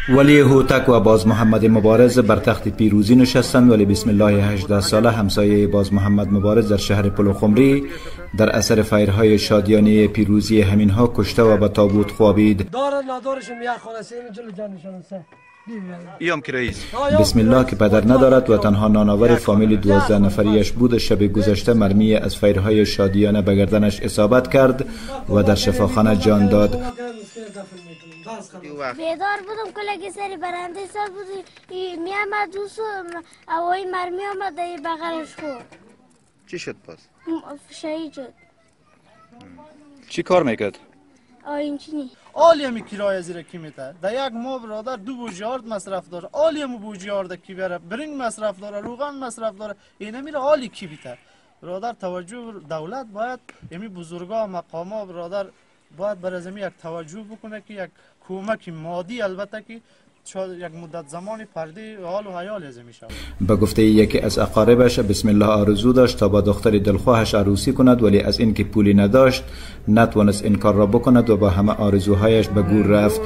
ولی هوتک و باز محمد مبارز بر تخت پیروزی نشستند، ولی بسم الله 18 ساله همسایه باز محمد مبارز در شهر پلخمری در اثر فایرهای شادیانه پیروزی همینها کشته و به تابوت خوابید. بسم الله که پدر ندارد و تنها نانآور فامیل 12 نفریش بود، شب گذشته مرمی از فایرهای شادیانه به گردنش اصابت کرد و در شفاخانه جان داد. بیدار بودم کلگی سری برنده سر بود، می آمد دوست اوای مرمی آمد بغلش خورد. چی شد پس؟ شهید شد. چی کار میکرد؟ آینچینی. آلی می کرایه زیر کی میته؟ در یک ماه برادر 2 بوجی آرد مصرف داره. آلی مو بوجی آرد کی بره؟ برنج مصرف داره، روغن مصرف داره. اینا میره آلی کی بیته؟ برادر توجه دولت باید یمی بزرگا مقاما برادر باید بر از یک توجه بکنه که یک کمک مادی، البته که یک مدت زمانی پرده حال و حیال از میشه. به گفته یکی از اقاربش بسم الله آرزو داشت تا با دختر دلخواهش عروسی کند، ولی از اینکه پولی نداشت نتوانست این کار را بکند و با همه آرزوهایش به گور رفت.